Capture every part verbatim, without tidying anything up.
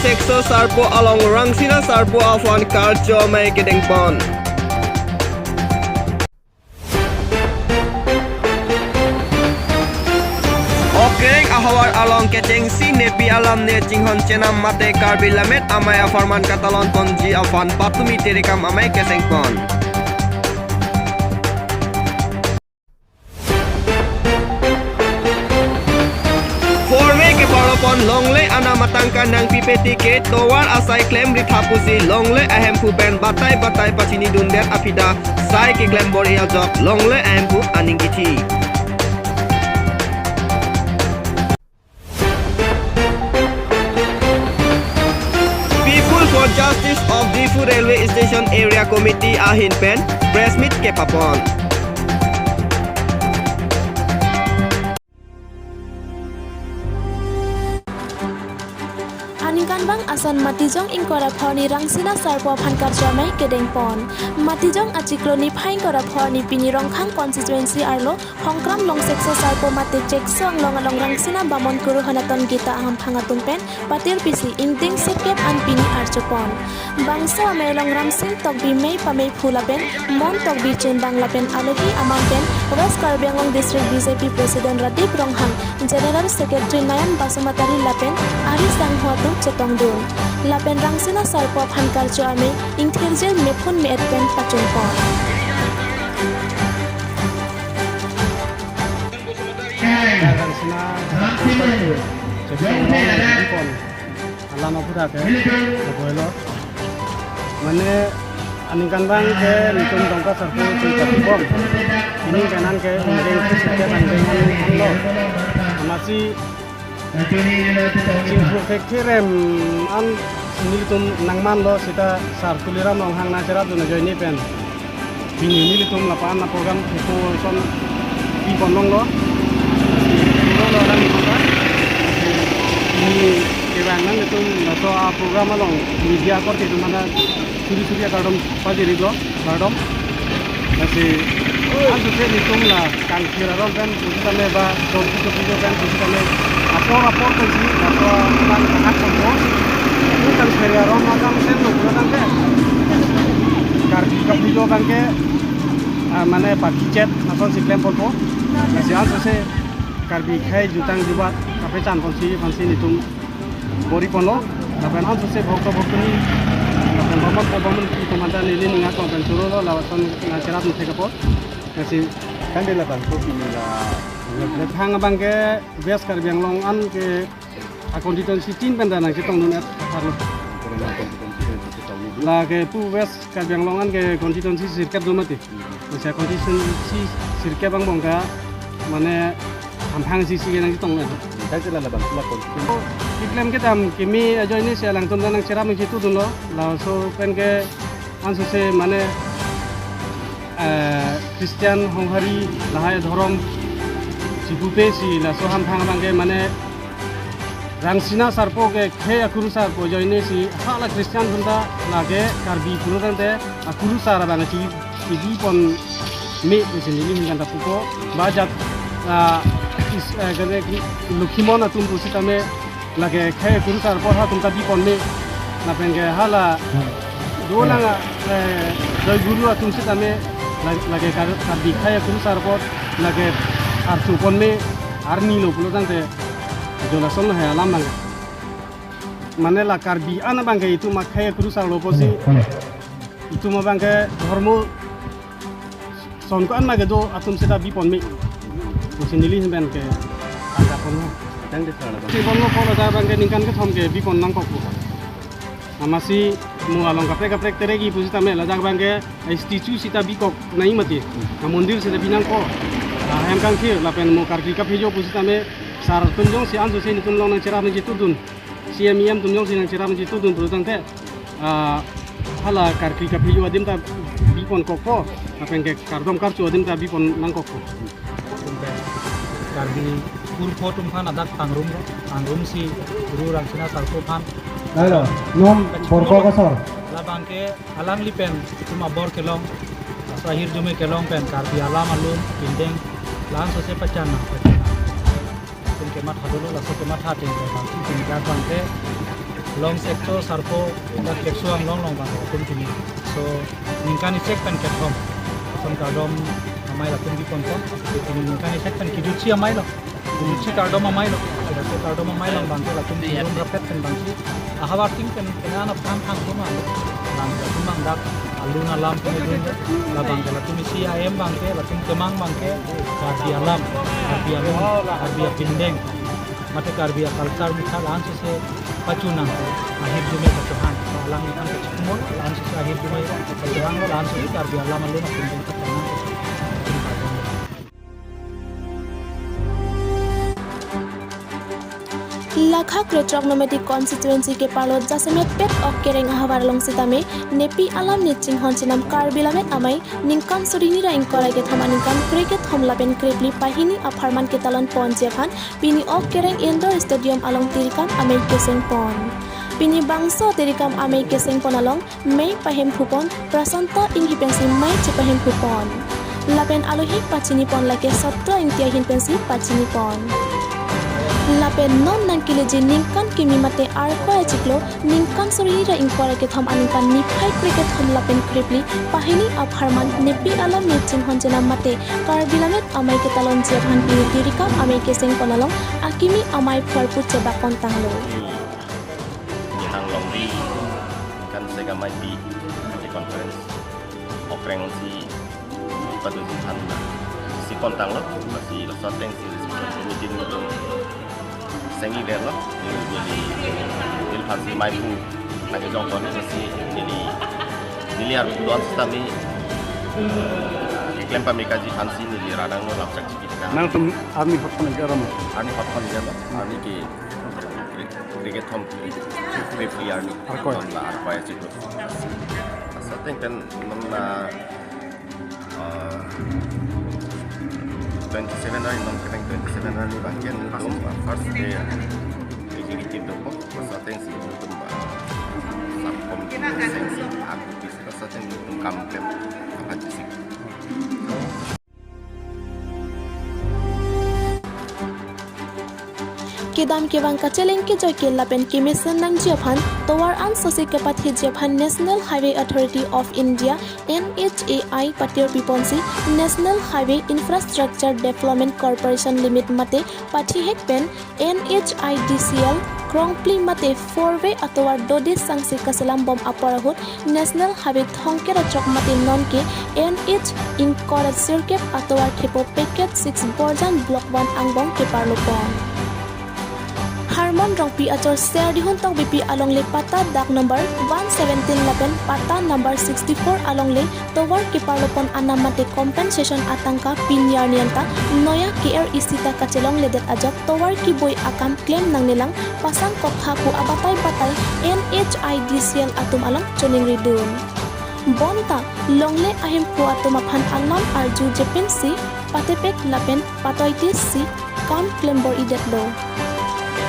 Chekso Sarpo along Rangsina Sarpo aphan karcho amei kedengpon. Okereng ahavar along kechengsi nepi alam ne chinghon chenam mate Karbi Lammet Amei apharman katalon ponji aphan patumi terekam amei kesengpon. Four way keparlopon longle anam atangka nangpipe tike tovar asai klem ritha pusi longle ahemphu pen batai batai pachinidundet aphi ta sai keklem bor-i ajok longle ahemphu aning kithi. People for Justice of Diphu Railway Station Area Committee ahin pen press meet kepapon. Aningkanvang ason Matijong ingkoi ra pho arni Rangsina Sarpo aphan karcho amei kedengpon. Matijong achiklo niphai ingkoi ra pho arni pini Rongkhang constituency arlo Hongkram Longsekso Sarpo mate Chekso Anglong along Rangsina Bamon Kuru Honaton Gita ahamphang atum pen patir pisi ingdeng sirkep an pini archopon. Bangso amei along Ramsing Tokbi mei pamei phu lapen Mon Tokbi chundang lapen alohi amang pen West Karbi Anglong District B J P President Radip Ronghang, General Secretary Nayan Basumatary lapen ari sangho atum chetongdun. Lapen Rangsina Sarpo aphan karcho amei ingthirje mephun me-et pen pachunpon. Rangsina Sarpo aphan karcho amei kedengpon alam aphuthak ke lapu helo. Mane aningkanvang ke nelitum Dongka Sarpo si kapibom. Pini kanan ke ingdeng sirkep ingdeng an lo. Amatsi chingthur thekthirem an nelitum nangmanlo seta Sar Tuliram Ronghang nangcherapdun ajoine pen pini nelitum lapu-an aprogram thupo ason pipon longlo. Longlo alam ipon ta. Pini kevang nangtum laso aprogram along media korte atum aphan suri suri akardom pajirlo, kardom. Lasi ansose nelitum la kangthir aron pen pusitame ba dolki tokbi pen pusitame apor apor pensi laso abang kahak ponpo. Nelitum kangthir aron abang sen lo pura tangte Karbi kaphejo abang ke, ah, mane pakichet lason si klem ponpo. Lasi ansose Karbi akhei jutang jubat kapechan ponsi aphansi nelitum bor-i ponlo. Lapen ansose bhokto bhoktoni lapen bamon bamon atum aphan ta neli ning akong pen chorolo lason nangcherap nangthek apot. Lasi kan de labang ko pini la. Thang abang ke West Karbi Anglong an ke a constituency tin pen ta nangchetongdun et apharlo. Lake pu West Karbi Anglong an ke constituency sirkep do mati. Bisa constituency sirkep angbong ta mane hamphang isi si ke nangchetong et. Kan sila labang sila constituency. Keklem kedam kimi ajoine si alangtum ta nangcherap nangchetudunlo. Laso pen ke ansose mane, eh, Christian Honghari lahai dhorom chipupe si laso hamphang abang ke mane Rangsina Sarpo ke khei akurusar pu ajoine si hala Christian atum ta lake Karbi pulotangte akurusar abang si chibipon me pusi neli ahin pen ta pupo. Ba jat, ah, is, eh, gane Lokhimon atum pusitame lake khei akurusar apor ha atum ta bipon me. Lapen ke hala dolang, eh, Joy Guru atum sitame la-, lake Kar-, Karbi khei akurusar apor lake archopon me arni lo pulotangte jo lason lahai alam abang. Mane la Karbi an abang ke itum akhei akurusar lo pusi itum abang ke dhormo son ko-an ma kedo atum seta bipon me pusi neli ahin pen ke angkapon. Tang de sala. Bipon lo ko ladak abang ke ningkan kethom ke bipon nangkok. Amatsi mo along kaprek kaprek teregi pusitame ladak abang ke statue seta bikok nai mati. Na mondir seta binangkok. Ahem kangthir lapen mo Karbi kaphejo pusitame sar atum jongsi ansose nelitum along nangcherap nangchetudun. C M E M atum jongsi nangcherap nangchetudun pulotangte, ah, hala Karbi kaphejo adim ta bipon kokpo, lapen ke kardom karcho adim ta bipon nangkokpo. Karbi kurpho atum aphan ladak tangrum, tangrumsi Guru Rangsina Sarpo aphan. Halo, nom borko kasor. Labang ke alangli pen itum abor kelong, laso ahirjume kelong pen Karbi alam alun, pindeng, la-an sose pachan nang, pachan nang. Itum kematha dolo, laso kematha ateng ke bangsi tingkat abang ke Long Sekcho Sarpo, dak Kepsu Anglong along abang latum pini. So, ningkan isi pen kethom ason kardom amei latum kipon pon. Pini ningkan isi pen kejutsi amei lo. Kejutsi kardom amei lo. Kejutsi kardom amei lo abangke latum pini rum rapet pen abangsi. Ahavar ting pen pen ana phang phang tum alo. Abang latum abang dak alun alam pen dun. Labangke latum isi ahem abangke, latum kemang abangke, Karbi alam, Karbi alun, Karbi apindeng. Mate Karbi a-culture mutha la-an sese pachunang, ahirjume pachohang. Alangli aphan kachikmon, la-an sese ahirjume pachohang, la-an sese Karbi alam alun apindeng pachunang. Lakha krechok Nomati constituency keparlo jasemet pet ok kereng ahavar along sitame, nepi alam ne chinghon chenam Karbi Lammet Amei ningkan suri hini ra ingkoi ra kethom aningkan kre kethom lapen krephli pahini apharman ketalon ponji aphan pini ok kereng indoor stadium along tirikam amei keseng pon. Pini bangso tirikam amei keseng pon along mei pahemphu pon Prasanta Inghi pensi mei chepahemphu pon. Lapen alohi pachini pon lake Satya Ingti ahin pensi pachini pon. Lapen non nangkeleji ningkan kimi mate arkoi achiklo ningkan suri hini ra ingkoi ra kethom aningkan niphai kre kethom lapen krephli pahini apharman nepi alam ne chinghon chenam mate Karbi Lammet Amei ketalonji aphan pini tirikam amei keseng pon along akimi amei pharpu chebak pon tanglo. Nihang longri kan sega maipi di conference okreng si padu di than si pon tanglo, si laso ateng si resolution committee ni sengidetlo, neli, neli aphan si maipu nangkejong pon, si neli, neli arpu don sitame, keklem pamekaji aphan si neli radang lo lapchak chipit ka. Nangtum arni hot pon aja rama. Arni hot pon aja lo, arni ke kre kethom krephli arni. Arkoi. Ton la arkoi achiklo. Laso ateng pen non la, ah, twenty seven arni, non kereng twenty seven arni abangke nelitum, ah, first day executive dopo. Laso ateng si nelitum, ah, sub committee seng si aku pis laso ateng nelitum kam klem apa jisik. Kedam kevang kacheleng kejoi ke lapen kemesen nangji aphan tovar an sose kepatheji aphan National Highway Authority of India, N H A I, patirpi ponsi National Highway Infrastructure Development Corporation Limit mate pathihek pen N H I D C L krongphli mate four way atovar dode sangse kaselam bom apor ahut National Highway thongkep achok mate nonke N H ingkoi ra sirkep atovar thepo packet six Borjan Block one angbong keparlo pon. Harmon Rongpi achor Serdihun Tokbipi alongle patta dak number one seventeen lapen patta number sixty-four alongle tovar keparlo pon anam mate compensation atangka pini arni anta noya K R E C ta kachelongledet ajok tovar keboi akam klem nangnelang pasang koktha pu abatai batai N H I D C L atum along choningri dun. Bonta longle ahemphu atum aphan alam arju jepin si patepek lapen patoite si kam klem bor-idetlo.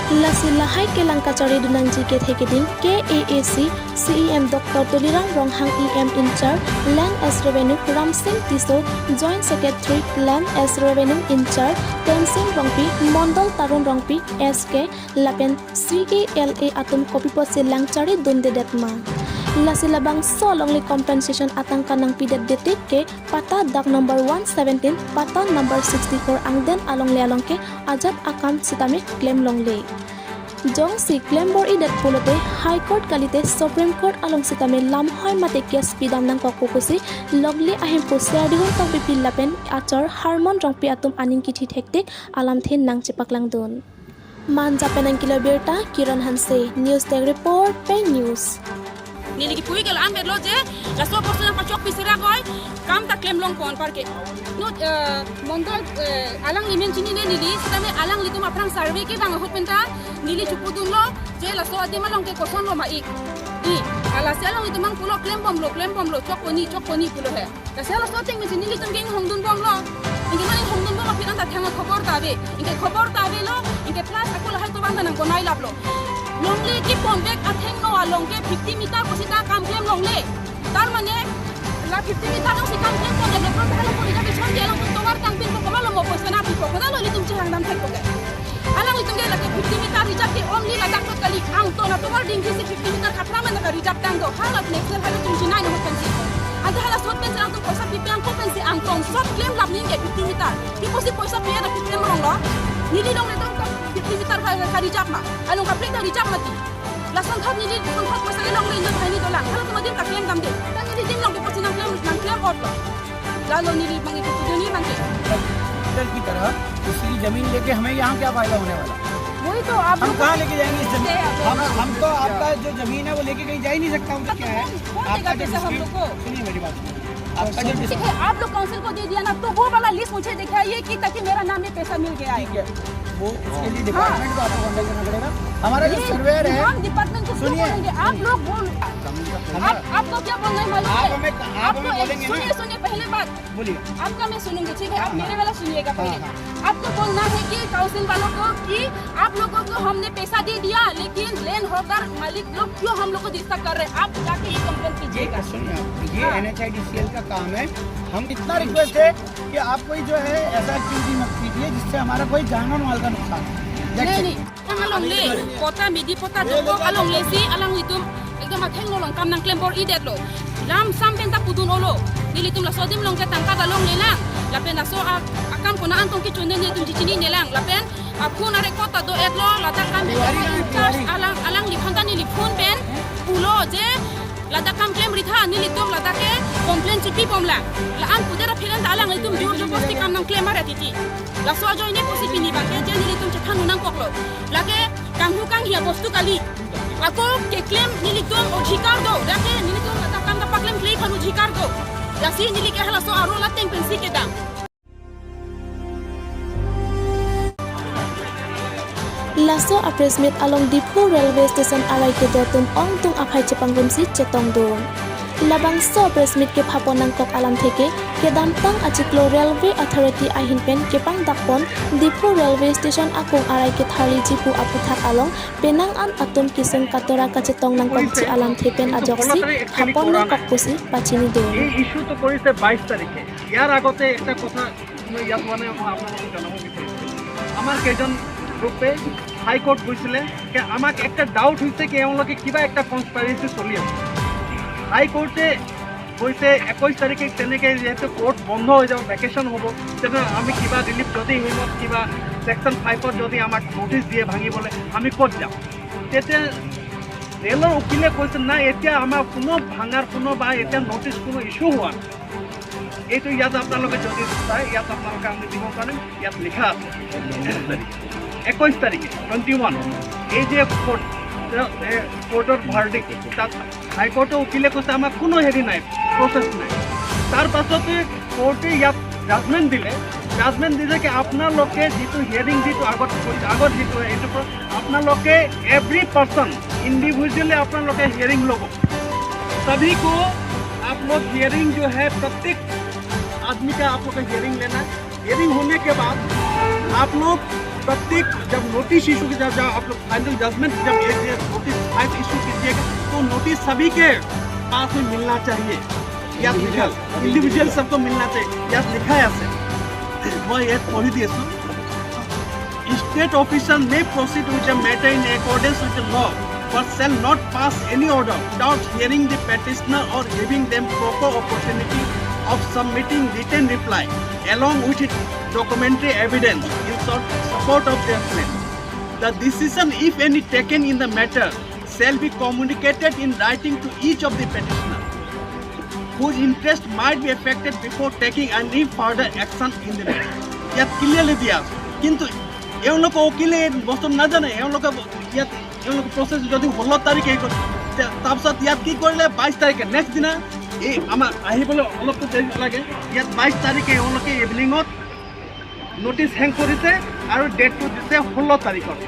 Lasi lahai kelang kachari dun nangji kethe keding K A A C C E M Doctor Tuliram Ronghang, E M in charge Land as Revenue Ramsing Tisso, Joint Secretary Land as Revenue in charge Tensing Rongpi, Mondol Tarun Rongpi, S K, lapen C E L A atum kopi apotsi lang chari dundedet ma. Lasi labangso alongle compensation atangka nangpidet detik ke patta dak number one seventeen, patta number sixty-four angdeng alongle along ke ajat akam sitame klem longle. Jongsi klem bor-idet pulote High Court kalite Supreme Court along sitame lamhoi mate case pidam nangkok pu pusi longle ahemphu Serdihun Tokbipi lapen achor Harmon Rongpi atum aning kithi thektik alamthe nangchepaklang dun. Manja pen nangkelo birta Kiron Hanse, News Desk Report, Pei News. Neli kipu ke la-an detlo je, laso post nangpachokpi sera koi, kam ta klem long pon apar ke. Nut, eh, Mondol, eh, alangli men chinine neli, sitame alanglitum aphrang survey kevang ahut penta, neli chopudunlo, je laso adim along ke kosonlo ma ik. I, lasi alanglitum nangpulo klem bomlo, klem bomlo, chokponi, chokponi pulo he. Lasi laso ateng mesi nelitum ke inghongdun bomlo. Anke mane inghongdun bom aphi anta thang khobor ta ave. Anke khobor ta avelo. Anke plus ako lahai tovar ta nangkonailaplo. Longle kepon vek athengno along ke fifty meter pusita kam klem longle. Tar mane la fifty meter along si kam klem pon, development hala pon ija bison ke along tovar tangpinpo, komatlo mo poisa nangpipo, kodalo ilitum chehangdam thekpo ke. Alanglitum ke lake fifty meter reserve ke only ladak tot kali, angton atovar dingji si fifty meter khapra man ka reserve tang do. Hala next level halatum chinine ahut pensi. Ante hala sot pensi alangtum poisa pipi angko pensi angton sot klem lap ning ke fifty meter. Iposi poisa piya da klem rong lo. Neli long letum ka fifty meter ka, ka reserve ma. Along kaprek ta reserve mati. Lason thap neli lason thap poisa kelong lo inut hai ni dolang. Halatum adim ta klem damde. Ta neli dim long ke poisa nangklem nangklem ot lo. Lalo neli bang itu tujuh ni bang ke. दखलदार की तरह किसी की जमीन लेके हमें यहाँ क्या फायदा होने वाला? वही तो आप हम लोग कहाँ लेके जाएंगे इस जमीन? से आप हम लोग हम तो आपका जो जमीन है वो लेके कहीं जा ही नहीं सकता, हम तो क्या है? कौन, कौन आपका देगा जो पैसा हम डिस्प्यूट लोग को? सुनिए मेरी बात, आपका जो ठीक डिस्प्यूट है, आप लोग काउंसिल को दे दिया ना, तो वो वाला लिस्ट मुझे दिखाइए कि ताकि मेरा नाम में पैसा मिल गया है। ठीक है, वो उसके लिए हाँ। डिपार्टमेंट को आपको कॉन्टैक्ट करना पड़ेगा। हमारा जो ये सर्वेयर है, हम डिपार्टमेंट को क्यों सुनिए। बोलेंगे? आप लोग बोल, हमारा आप, आपको क्या बोलना है मालूम आप है? हमें, आप आपको हमें एक, बोलेंगे ना। सुनिए, सुनिए, पहले बात बोलिए। आपका मैं सुनूंगी, ठीक है? आप हाँ, मेरे हाँ। वाला सुनिएगा हाँ, पहले। हाँ। आपको बोलना है कि काउंसिल वालों को कि आप लोगों को हमने पैसा दे दिया, लेकिन लैंड होल्डर मालिक लोग क्यों हम लोग को डिस्टर्ब कर रहे हैं? आप जाके ये कंप्लेन ये कीजिएगा। सुनिए आप, ये हाँ। एनएचआईडीसीएल का काम है। हम इतना रिक्वेस्ट है कि आप कोई जो है ऐसा एक्टिविटी मत कीजिए जिससे हमारा कोई जान और माल का नुकसान हो। That's नहीं, it. नहीं। Alongle, pota midi pota dokok alongle si alanglitum ekdom athengno along kam nangklem bor-idetlo. Lam sam pen ta pudun-olo. Nelitum laso adim along ke tangka ta longlelang. Lapen laso a-, akam konat an tong kechonde nelitum chechinine lang. Lapen aphone a-record ta do-etlo. Ladak kam pen ta in charge alang, alangliphan ta neli phone pen pulo je ladak kam klemri tha, nelitum ladak ke complain chepibomlang. La-an pudet aphi anta alanglitum jor jobosti kam nangklem aret titi. Laso ajoine pusi pini abang ke je nelitum chethan nangkoklo. Lake kanghu kanghi abostu kali. Ako keklem nelitum odhikar do. Lake nelitum ladak kam kapaklemkle aphan odhikar do. Lasi neli ke halaso aro la ateng pensi kedam. Laso a-press meet along Diphu Railway Station arai kedo atum ongdung aphai chepangrumsi chetongdun. Labangso a-press meet kephapon nangkok alamthe ke kedamtang achiklo Railway Authority ahin pen kepangdakpon Diphu Railway Station akung arai ketharliji pu aputhak along penang an atum kesung katora kachetong nangkokji alamthe pen ajoksi phapon nangkok pusi pachinidun. এই ইছ্যুটো কৰিছে বাইছ তাৰিখে। ইয়াৰ আগতে একটা কথা মই ইয়াত মানে আপোনালোকক জনাব বিচাৰিছোঁ। আমাৰ কেইজন গ্ৰুপে হাই কোৰ্ট গৈছিলে, যে আমাক একটা ডাউট হৈছে কি এওঁলোকে কিবা একটা কনস্পাইৰেচি চলি আছে। হাই কোৰ্টে কৈছে একৈছ তাৰিখে তেনেকে যিহেতু কোৰ্ট বন্ধ হৈ যাব, ভেকেশ্যন হ'ব, তেনে আমি কিবা ৰিলিফ যদি হিমত কিবা ছেকশ্যন ফাইভত যদি আমাক নটিচ দিয়ে ভাঙিবলৈ, আমি ক'ত যাম? তেতিয়া ৰেলৰ উকিলে কৈছে, "নাই, এতিয়া আমাৰ কোনো ভাঙাৰ কোনো বা এতিয়া নটিচ কোনো ইছ্যু হোৱা নাই।" এইটো ইয়াত আপোনালোকে যদি চাই, ইয়াত আপোনালোকে আমি দিব পাৰিম, ইয়াত লিখা আছে একৈছ তাৰিখে, টুৱেণ্টি ওৱান, এই যে কোৰ্ট, এ, কোৰ্টৰ ভাৰ্ডিক্ট, তাত হাইকোৰ্টৰ উকিলে কৈছে, "আমাৰ কোনো হেৰি নাই, প্ৰচেছ নাই।" তাৰ পাছতে কোৰ্টে ইয়াত জাজমেণ্ট দিলে, জাজমেণ্ট দিছে কি আপোনালোকে যিটো হিয়াৰিং যিটো আগত, আগত যিটো এইটো প-, আপোনালোকে এভৰি পাৰ্চন ইণ্ডিভিজুৱেলি আপোনালোকে হিয়াৰিং ল'ব। सभी को आप लोग हियरिंग जो है, प्रत्येक आदमी का आप लोग का हियरिंग लेना है। हियरिंग होने के बाद आप लोग प्रत्येक, जब नोटिस इशू की, जब, जब आप लोग फाइनल जजमेंट, जब ये, ये नोटिस फाइल इशू कीजिएगा, तो नोटिस सभी के पास में मिलना चाहिए। याद लिखा, इंडिविजुअल सबको मिलना चाहिए। याद लिखा है ऐसे। মই ইয়াত পঢ়ি দি আছোঁ। State official may proceed with the matter in accordance with the law, but shall not pass any order without hearing the petitioner or giving them proper opportunity of submitting written reply along with documentary evidence in sort, support of their claim. The decision, if any, taken in the matter shall be communicated in writing to each of the petitioner whose interest might be affected before taking any further action in the matter. ইয়াত ক্লিয়াৰলি দিয়া আছে। কিন্তু এওঁলোকে উকিলে এই বস্তু নাজানে। এওঁলোকে ইয়াত, এওঁলোকে প্ৰচেছ যদি ষোল্ল তাৰিখে হে কৰে, তে-, তাৰপিছত ইয়াত কি কৰিলে, বাইছ তাৰিখে, নেক্সট দিনা এই আমাৰ আহিবলৈ অলপতো দেৰি লাগে। ইয়াত বাইছ তাৰিখে এওঁলোকে ইভিনিঙত নটিচ হেং কৰিছে আৰু ডেটটো দিছে ষোল্ল তাৰিখত।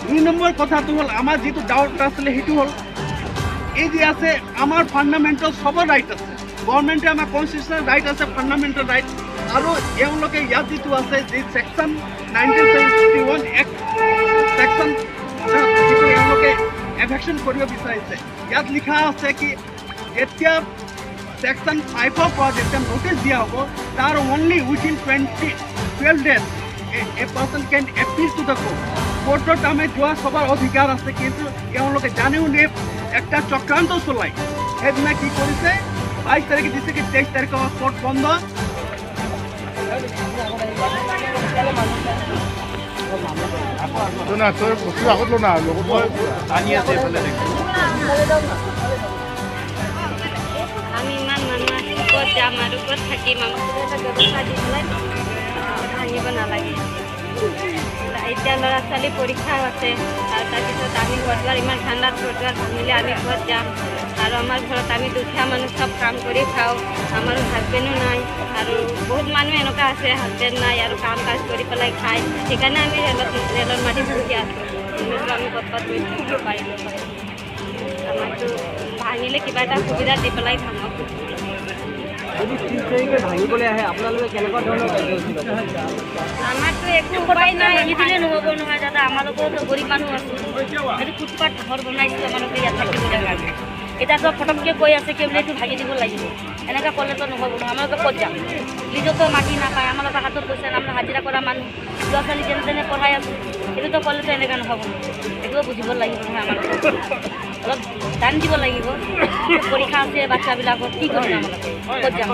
দুই নম্বৰ কথাটো হ'ল, আমাৰ যিটো ডাউট আছিলে সেইটো হ'ল, এই যে আছে, আমাৰ ফাণ্ডামেণ্টেল চবৰ ৰাইট আছে, গভৰ্ণমেণ্টে আমাৰ কনষ্টিটিউচনেল ৰাইট আছে, ফাণ্ডামেণ্টেল ৰাইট, আৰু এওঁলোকে ইয়াত যিটো আছে, যি section nineteen seventy one act section, যিটো এওঁলোকে এভেকশ্যন কৰিব বিচাৰিছে, ইয়াত লিখা আছে কি, যেতিয়া ছেকশ্যন ফাইভৰ পৰা যেতিয়া নটিচ দিয়া হ'ব, তাৰ only within twenty, twelve days A, a person কেন এপিল টু দ্য কোৰ্ট। কোর্টর কামে যোৱা সবার অধিকার আছে, কিন্তু তেওঁলোকে জানি শুনি একটা চক্রান্ত চলাই। সেইদিনা কি কৰিছে, বাইশ তাৰিখে দিছে কি তেইশ তাৰিখৰ কোর্ট বন্ধ। না, তই বস্তু আগত ল না, লগত ল। আনি আছে এইফালে দেখোন। আমি ইমান মানুহ আছো, ক'ত যাম আৰু ক'ত থাকিম? আমাক কিবা এটা ব্যৱস্থা দি পেলাই ভাঙিব নালাগে। এতিয়া ল'ৰা ছোৱালী পৰীক্ষাও আছে, আৰু তাৰপিছত আমি ঘৰ দুৱাৰ, ইমান ঠাণ্ডাত ঘৰ দুৱাৰ ভাঙিলে আমি ক'ত যাম? আৰু আমাৰ ঘৰত আমি দুখীয়া মানুহ, চব কাম কৰি খাওঁ, আমাৰ হাজবেণ্ডো নাই, আৰু বহুত মানুহ এনেকুৱা আছে হাজবেণ্ড নাই আৰু কাম কাজ কৰি পেলাই খায়। সেইকাৰণে আমি ৰেলত, ৰেলৰ মাটিত বহি আছো। নহ'লে আমি ক'ত ক'ত গৈ থাকিব পাৰিলো হয়। আমাকতো ভাঙিলে কিবা এটা সুবিধা দি পেলাই ভাঙক। যদি ত্ৰিশ তাৰিখে ভাঙিবলৈ আহে, আপোনালোকে কেনেকুৱা ধৰণৰ কাৰ্যসূচী ল'ব? আমাৰতো একো উপায় নাই। ভাঙি দিলে নহ'ব নহয় দাদা, আমালোকেও তো গৰীব মানুহ আছো। এইটো ফুটপাথ ঘৰ বনাইছো আমালোকে ইয়াত থাকিবলৈ কাৰণে। এতিয়াতো ফটককে কৈ আছে কি বোলে এইটো ভাঙি দিব লাগিব, এনেকা ক'লেতো নহ'ব নহয়। আমালোকে ক'ত যাম? নিজেতো মাটি নাপায়, আমালোকৰ হাতত পইচা নাই, আমরা হাজিৰা কৰা মানুহ, ল'ৰা ছোৱালী যেনে তেনে পঢ়াই আছো। এইটোতো ক'লেতো এনেকা নহ'ব নহয়, এইটোও বুজিব লাগিব নহয় আমালোকে। অলপ টাইম দিব লাগিব। পৰীক্ষা আছে বাচ্চাবিলাকৰ, কি কৰিম আমালোকে, ক'ত যাম?